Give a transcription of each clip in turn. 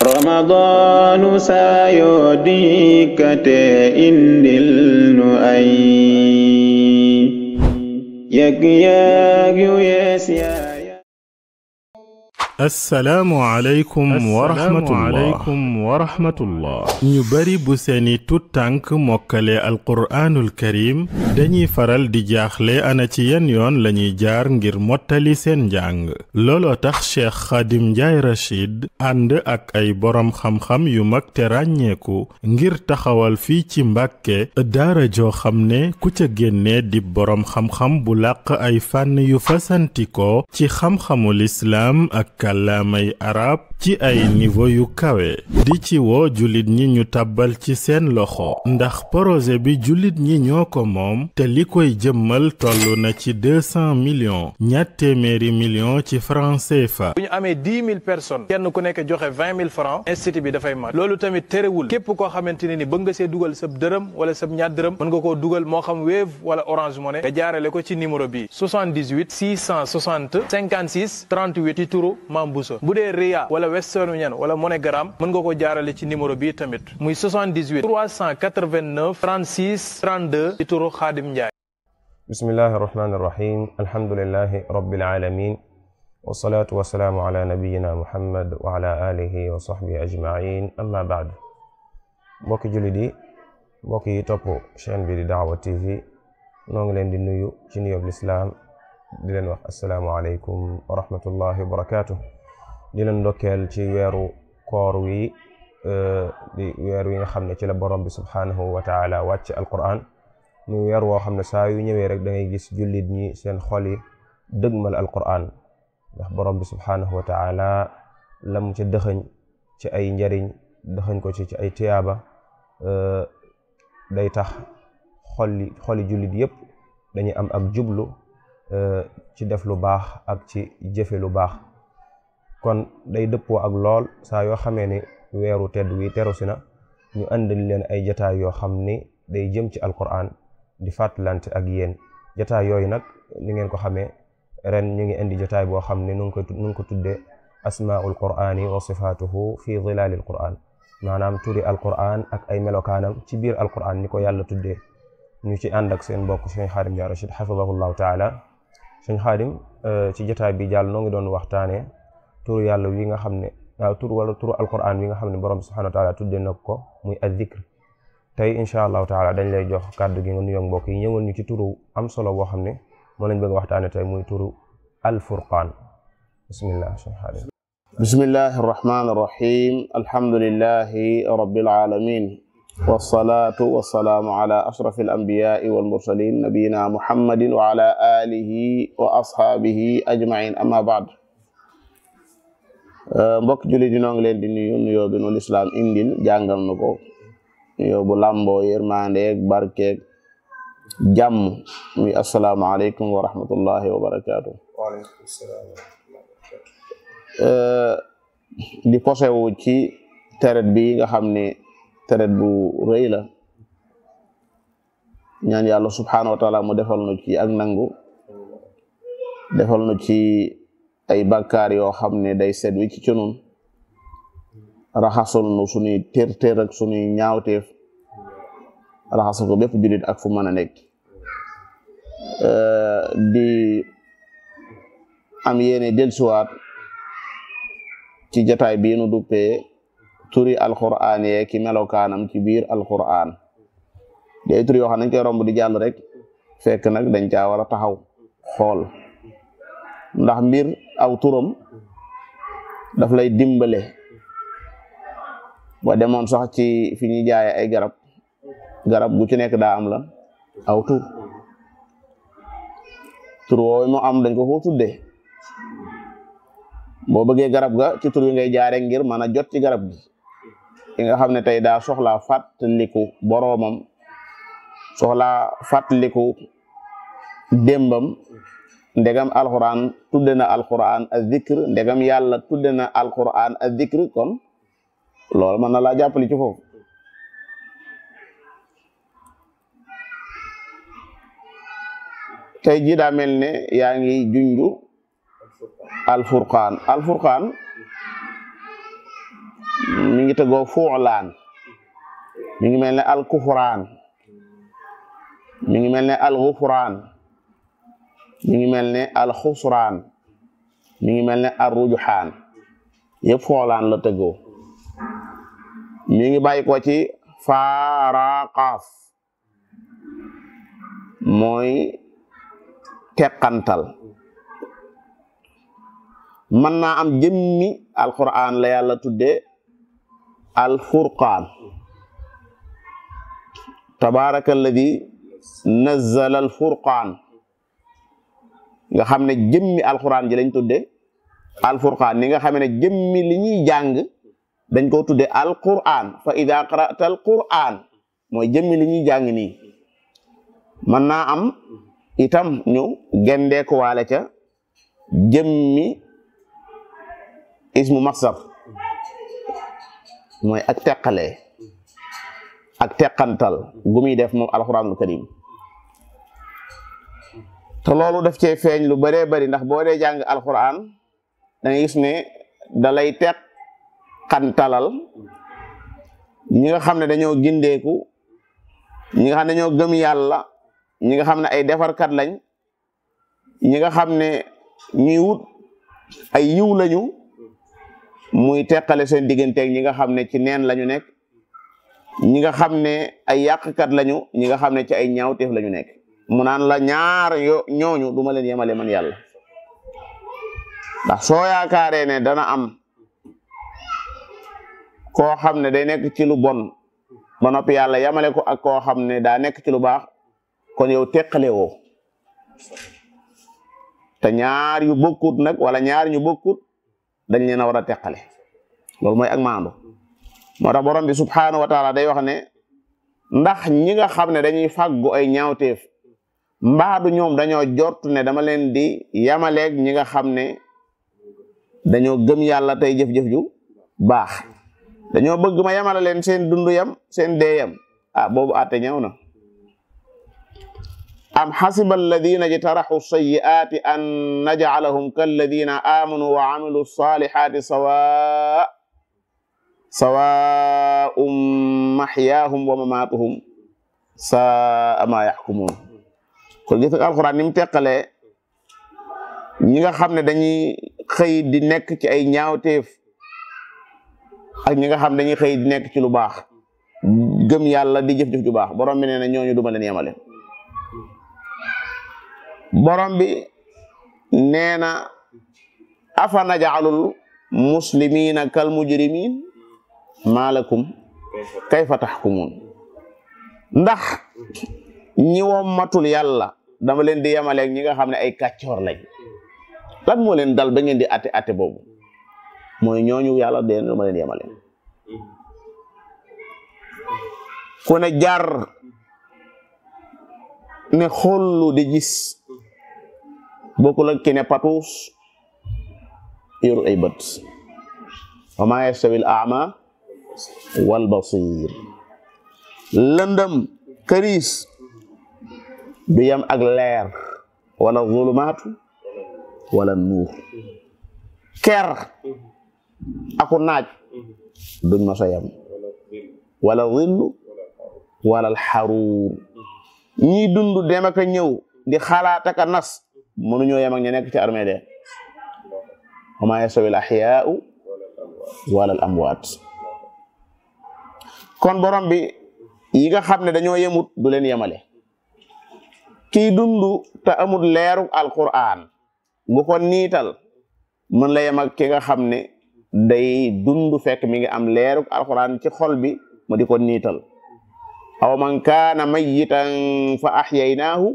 Ramadanu sayo dikkate indil nu ay yëg-yëg yu yees yaaya. assalaamu aleykum wa rahmatullah ñu bari bu seeni tut tànk mokkale alquraanul karim dañuy faral di jaaxle ana ci yan yoon lañuy jaar ngir mottali seen njàng. looloo tax Cheikh Khadim Ndiaye Rachid ànd ak ay boroom xam-xam yu mag te ràññeeku ngir taxawal fii ci Mbàkke daara joo xam ne ku ca génne di boroom xam-xam bu làq ay fànn yu fasantikoo ci xam-xamul islaam ak kàllaamay arab ci ay niveau yu kawe di ci woo jullit ñi ñu tàbbal ci seen loxo ndax projet bi jullit ñi ñoo ko moom te li koy jëmmal toll na ci 200 millions ñaar téeméeri millions ci francs CFA. bu ñu amee 10 000 personnes kenn ku nekk joxe 20 000 francs institut bi dafay mat loolu tamit terewul képp koo xamante ne ni bëgg nga see dugal sab dërëm wala sab ñaar dërëm mën nga koo dugal moo xam Wave wala Orange Money nga jaarale ko ci numéro bi 78 660 56 38 ci turu Mame Bousso bu dee Ria wala Western Union wala MoneyGram mën nga ko jaarale ci numéro bi tamit muy 78 389 36 32 ci turu Khadim Ndiaye. bismillahi irrahmani irrahim alhamdulilahi rabbil alamin wasalaatu wasalaamu ala nabiyina muhammad wa ala alihi wa sahbihi ajmain amma baad mbokki jullit yi mbokk yi topp chaîne bi di Da'wa TV noo ngi leen di nuyu ci nuyoob lislaam di leen wax assalaamu aleykum wa rahmatullahi wa barakatuh di leen ndokkeel ci weeru koor wi di weer wi nga xam ne ci la borom bi subhaanahu wa taala wàcc alquran muy weer woo xam ne saa yu ñëwee rek da ngay gis jullit ñi seen xol yi dëgmal alquran ndax borom bi subhaanahu wa taala lam ci dëxëñ ci ay njariñ dëxëñ ko ci ay tiyaaba day tax xoli jullit yépp dañuy am ak jublu ci def lu baax ak ci jëfe lu baax kon day dëppoo ak lool saa yoo xamee ni weeru tedd wi teru si na ñu àndal leen ay jataay yoo xam ni day jëm ci alquran di fàttalante ak yéen jataay yooyu nag ni ngeen ko xamee ren ñu ngi indi jataay boo xam ne nu ngi ko tuddee asmaul qur'ani wa sifaatuhu fi zilalil qur'an maanaam turi alquran ak ay melokaanam ci biir alquran ni ko yàlla tuddee ñu ci ànd ak seen mbokk Sëñ Khadim Ndiaye Rachid hafidahullahu taala Sëñ Khadim ci jataay bi jàll noo ngi doon waxtaanee turu yàlla wi nga xam ne turu alquran wi nga xam ne borom subhanahu wa taala tuddee na ko muy az-zikr tey incha allahu taala dañ lay jox kàddu gi nga nuyoo mbokk yi ñëwal ñu ci turu am solo boo xam ne moo lañ bëgg waxtaane tey muy turu al-furqaan bismillah Cheikh Khadim bismillahi arrahmani irrahim alhamdulillahi rabbil alamin wassalatu wassalaamu ala ashrafi al-anbiya'i wal mursalin nabiyina muhammadin wa ala alihi wa ashaabihi ajma'in amma ba'd mbokk jullit yi noo ngi leen di nuyu nuyoo bi nu lislaam indil jàngal na ko nuyoo bu làmboo yërmandeeg barkeeg jàmm muy assalaamu aleykum wa rahmatullahi wa barakaatu. waaleykum salaam di posewu ci teret bi nga xam ne teret bu rëy la ñaan yàlla subhaanahu wa taala mu defal nu ci ak nangu defal nu ci ay bàkkaar yoo xam ne day set wi ci cunun raxasul nu suñuy tér ak suñuy ñaawteef raxasul ko bépp jullit ak fu mën a nekk di am yéene dellusiwaat ci jataay bii nu duppee turi alquran yee ki melokaanam ci biir alquran day turi yoo xam ne dañ koy romb di jàll rek fekk nag dañ caa war a taxaw xool ndax mbir aw turam daf lay dimbale ba demoon sax ci fi ñuy jaaye ay garab gu ci nekk daa am la aw tur woowu mu am dañ ko ko tuddee boo bëggee garab ga ci tur wi ngay jaare ngir mën a jot ci garab gi ki nga xam ne tey daa soxla fàttaliku boroomam soxla fàttaliku démbam ndegam alquran tudde na alquran az-zikr ndegam yàlla tudde na alquran az-zikr kon loolu mën na laa jàppali ci foofu tey jii daa mel ne yaa ngi junju alfurqaan mi ngi tegoo fuulaan mi ngi mel ne al kufraan mi ngi mel ne al gufraan mi ngi mel ne al xusraan mi ngi mel ne al rujuxaan yëpp fuulaan la tegoo mi ngi bàyyi ko ci faaraqaaf mooy teqantal mën naa am jëmmi alquran la yàlla tudde alfurqaan tabaraka alladi nazzala alfurqaan nga xam ne jëmmi alquran ji lañ tudde alfurqaan ni nga xam ne jëmmi li ñuy jàng dañ ko tudde alquran fa ida qara'ta alquran mooy jëmmi li ñuy jàng nii mën naa am itam ñu gendeeku waale ca jëmmi ismu masdar mooy ak teqale ak teqantal gu muy def moom alquranul karim te loolu daf cee feeñ lu bëree bëri ndax boo dee jàng alquran da ngay gis ne da lay teqantalal ñi nga xam ne dañoo gindeeku ñi nga xam ne dañoo gëm yàlla ñi nga xam ne ay defarkat lañ ñi nga xam ne ñuy wut ay yiw lañu muy teqale seen digganteeg ñi nga xam ne ci neen lañu nekk ñi nga xam ne ay yàqkat lañu ñi nga xam ne ci ay ñaawteef lañu nekk mu naan la ñaar ñooñu du ma leen yemale man yàlla ndax soo yaakaaree ne dana am koo xam ne day nekk ci lu bon ba noppi yàlla yamale ko ak koo xam ne daa nekk ci lu baax kon yow teqale woo te ñaar yu bokkut nag wala ñaar ñu bokkut dañ leen a war a teqale loolu mooy ak maandu moo tax borom bi subhanahu wa taala day wax ne ndax ñi nga xam ne dañuy fàggu ay ñaawteef mbaadu ñoom dañoo jort ne dama leen di yamaleeg ñi nga xam ne dañoo gëm yàlla tey jëf-jëf ju baax dañoo bëgg ma yamala leen seen dundu yam seen dee yam boobu àtte ñëw na am xasiba alladina jtaraxu sayi'aati an najcalahum kalladina amanu wa camilu salihati sawaa'un maxyaahum wa mamaatuhum saa ma yaxkumuun kon gis nga alxuraan ni mu teqalee ñi nga xam ne dañuy xëy di nekk ci ay ñaawteef ak ñi nga xam dañuy xëy di nekk ci lu baax gëm yàlla di jëf-jëf ju baax borom bi nee na ñooñu duma leen yemale borom bi nee na afa naj'alul muslimina kal mujrimin maa lakum kayfa taxkumuun ndax ñi wommatul yàlla dama leen di yemaleeg ñi nga xam ne ay kàccoor lañ lan moo leen dal ba ngeen di ate boobu mooy ñooñu yàlla dee dama leen yemale ku ne jar ne xollu di gis bokkul ak ki ne patuus yoru ay bët wa ma yastawi al a'ma wal basir lëndëm këriis du yam ak leer wala zulumaatu wala nuur ker aku naaj duñ ma sa yam wala zillu wala alxaruur ñi dund dem ak a ñëw di xalaat ak a nas mënuñoo yam ak ña nekk ci armée de wa ma yastawi al ahyaa'u wala al amwaat kon borom bi yi nga xam ne dañoo yemut du leen yemale kii dund te amul leeru alquran gu ko niital mën la yem ak ki nga xam ne day dund fekk mi ngi am leeru alquran ci xol bi ma di ko niital aw man kaana mayitan fa axyaynaahu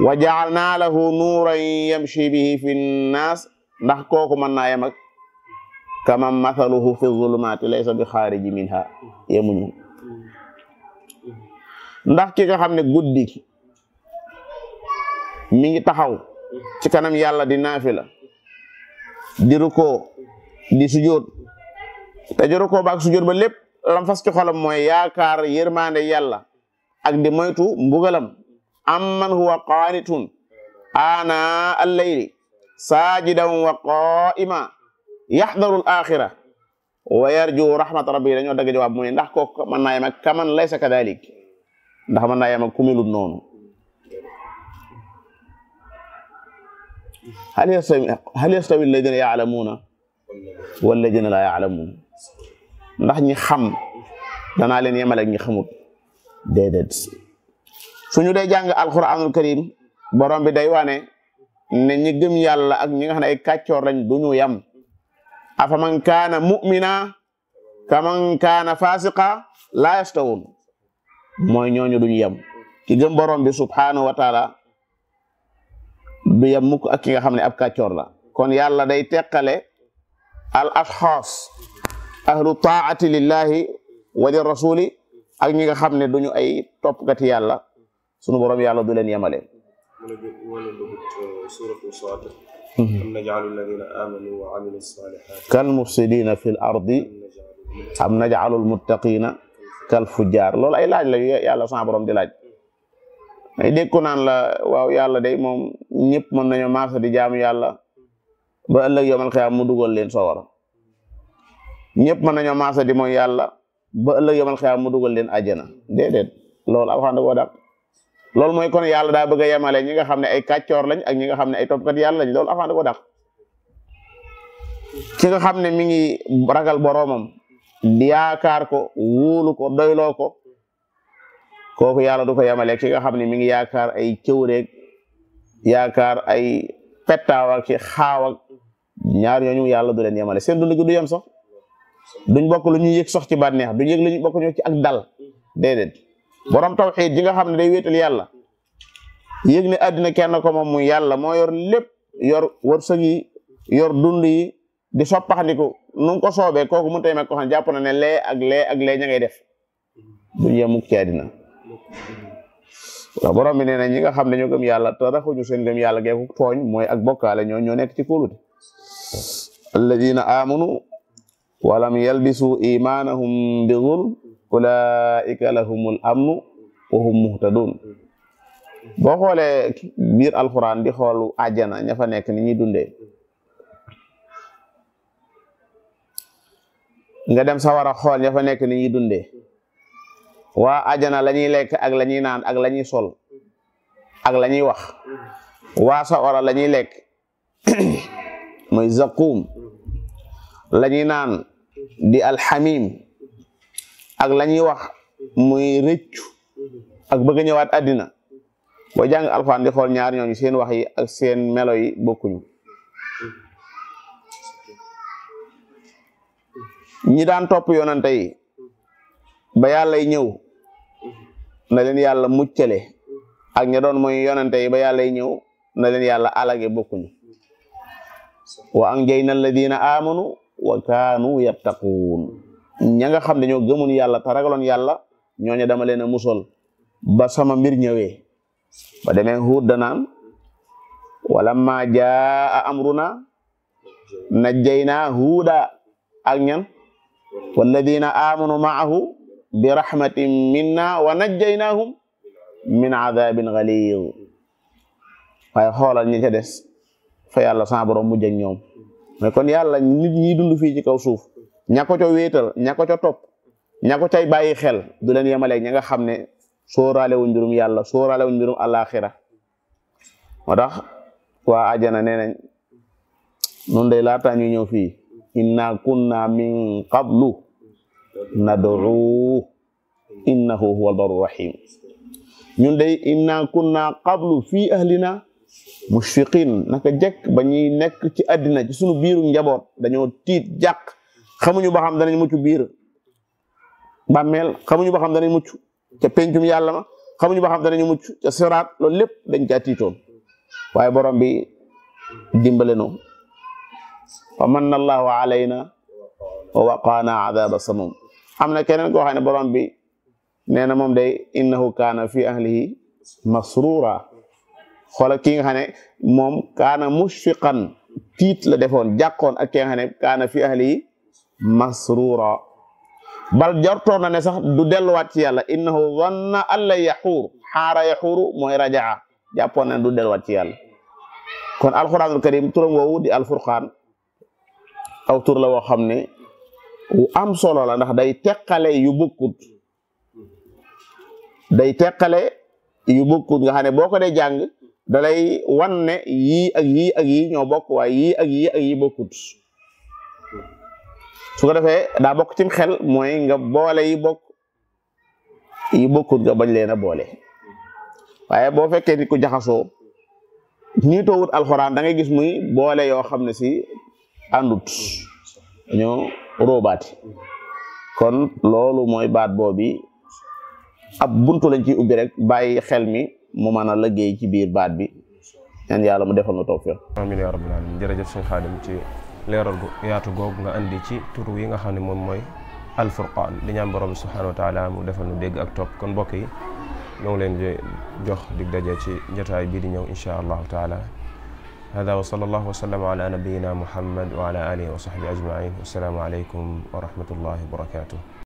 wa jaalnaa lahu nuuran yamshi bihi fi nnaas ndax kooku mën naa yem ak kama mathaluhu fi zulumaati laysa bi xaariji minha yemuñu ndax ki nga xam ne guddi mi ngi taxaw ci kanam yàlla di naafila di rukkoo di sujood te ju rukkoo ba ak sujood ba lépp lam fas ci xolam mooy yaakaar yërmande yàlla ak di moytu mbugalam amman huwa qaanitun ana al-layli saajidan wa qaa'ima yaxdaru al-axira wa yarju rahmat rabbi dañoo dagg jawaab mu ne ndax kooku mën naa yem ak kaman laysa kadalik ndax mën naa yem ak ku melut noonu hal yastawi alladina yaalamuuna walladina laa yaalamuun ndax ñi xam danaa leen yemale ak ñi xamut déedéet suñu dee jàng alquranul karim borom bi day wane ne ñi gëm yàlla ak ñi nga xam ne ay kàccoor lañ duñu yam afa man kaana mu'mina ka man kaana fasiqa laa yastawun mooy ñooñu duñu yam ki gëm borom bi subhanahu wa taala du yam mukk ak ki nga xam ne ab kàccoor la kon yàlla day teqale al ashxaas ahlu taati lillahi wa li rasuli ak ñi nga xam ne duñu ay toppkati yàlla sunu borom yàlla du leen yemale am naj'alu alladhina amanu wa 'amilu s-salihati kal mufsidina fil ardi am naj'alu al-muttaqina kal fujjar loolu ay laaj la yàlla sama borom di laaj ay dégg ko naan la waaw yàlla day moom ñëpp mën nañoo maasa di jaamu yàlla ba ëllëg yawmal qiyaama mu dugal leen sawara ñëpp mën nañoo maasa di mooy yàlla ba ëllëg yawmal qiyaama mu dugal leen àjjana déedéet loolu alxuraan da koo dàq loolu mooy kon yàlla daa bëgg a yemale ñi nga xam ne ay kàccoor lañ ak ñi nga xam ne ay toppkat yàlla lañ loolu alxuraan da koo dàq ki nga xam ne mi ngi ragal boroomam di yaakaar ko wóolu ko doyloo ko kooku yàlla du ko yemale ki nga xam ne mi ngi yaakaar ay cëwreeg yaakaar ay pettaaw ak xaaw ak ñaar ñooñu yàlla du leen yemale seen dund gi du yem sax duñ bokk lu ñuy yëg sox ci bànneex duñ yëg lu ñu bokk ñu ci ak dal déedéet borom tawxiid ji nga xam ne day wéetal yàlla yëg ne àddina kenn ko moom muy yàlla moo yor lépp yor wërsëg yi yor dund yi di soppaxandiku nu mu ko soobee kooku mu tey meg ko xam jàpp na ne lee ak lee ña ngay def duñ yem mukk ci àddina waaw borom bi nee na ñi nga xam ne ñoo gëm yàlla te raxuñu seen gëm yàlla geeku tooñ mooy ak bokkaale ñoo nekk ci kóolute alladina amanu walam yalbisu imanahum bi zulm ulaika lahumul amnu wa hum muhtadun boo xoolee biir alquran di xool àjjana ña fa nekk ni ñuy dundee nga dem sawara xool ña fa nekk ni ñuy dundee waa àjjana la ñuy lekk ak la ñuy naan ak la ñuy sol ak la ñuy wax waa sawara la ñuy lekk mooy zaqum la ñuy naan di alxamim ak la ñuy wax muy rëccu ak bëgg a ñëwaat àddina boo jàng alxuraan di xool ñaar ñooñu seen wax yi ak seen melo yi bokkuñu ñi daan topp yonante yi ba yàlla ñëw na leen yàlla muccale ak ña doon mooy yonante yi ba yàlla ñëw na leen yàlla alage bokkuñu wa anjayna alladina amanu wa kaanu yattaquun ña nga xam ne ñoo gëmun yàlla te ragaloon yàlla ñooñu dama leen a musal ba sama mbir ñëwee ba demee Huud danaan walamma jaa amruna najjayna Huuda ak ñan walladina amanu maahu bi rahmatin minna wa najjaynahum min adabin ghalid waaye xoolal ñi ca des fa yàlla sa borom mujj ak ñoom mais kon yàlla nit ñi dund fii ci kaw suuf ña ko ca wéetal ña ko ca topp ña ko cay bàyyi xel du leen yemaleeg ña nga xam ne sóoraale wuñ mbirum yàlla sóoraale wuñ mbirum alaxira moo tax waa ajana nee nañ nun day laataa ñu ñëw fii inna kunna min qablu nad'u innahu huwal barur rahim ñun day inna kunna qablu fii ahlina mushfiqin naka jekk ba ñuy nekk ci àddina ci sunu biiru njaboot dañoo tiit jàq xamuñu ba xam danañ mucc biir bàmmeel xamuñu ba xam danañ mucc ca pencum yàlla ma xamuñu ba xam danañu mucc ca siraat loolu lépp dañ caa tiitoon waaye borom bi dimbale no wa manna allahu alayna wa waqaana adaba samum am na keneen koo xam ne borom bi nee na moom day innahu kaana fi ahlihi masrura xoola ki nga xam ne moom kaana mushfiqan tiit la defoon jàqoon ak ki nga xam ne kaana fi ahlihi masrura bal jortoon na ne sax du delluwaat ci yàlla innahu zanna an la yaxuur xaara yaxuuru mooy rajaa jàppoon na ne du delluwaat ci yàlla kon alquranul karim turam woowu di alfurqaan aw tur la woo xam ne wu am solo la ndax day teqale yu bokkut nga xam ne boo ko dee jàng dalay wan ne yii ak yii ak yii ñoo bokk waaye yii ak yii ak yii bokkut su ko defee daa bokk cim xel mooy nga boole yi bokkut nga bañ leen a boole waaye boo fekkee nit ku jaxasoo niitoowut alxuraan da ngay gis muy boole yoo xam ne si àndut dañoo róobaati kon loolu mooy baat boobi ab buntu lañ ci ubbi rek bàyyi xel mi mu mën a liggéey ci biir baat bi ñaan yàlla mu defal na tawfiq amiin yaa rabbal aalamiin jërëjëf sëñ Xaadim ci leeral gu yaatu googu nga andi ci tur yi nga xam ne moom mooy alfurqaan di ñaan borom subhaanahu wa taala mu defal nu dégg ak topp kon mbokk yi ñoo ngi leen di jox dig daje ci jotaay bii di ñëw insha allahu taala hada wa sallallahu wa sallama ala nabiyyina muhammad wa ala alihi wa sahbihi ajmain wassalaamu aleykum wa rahmatullahi wa barakatuh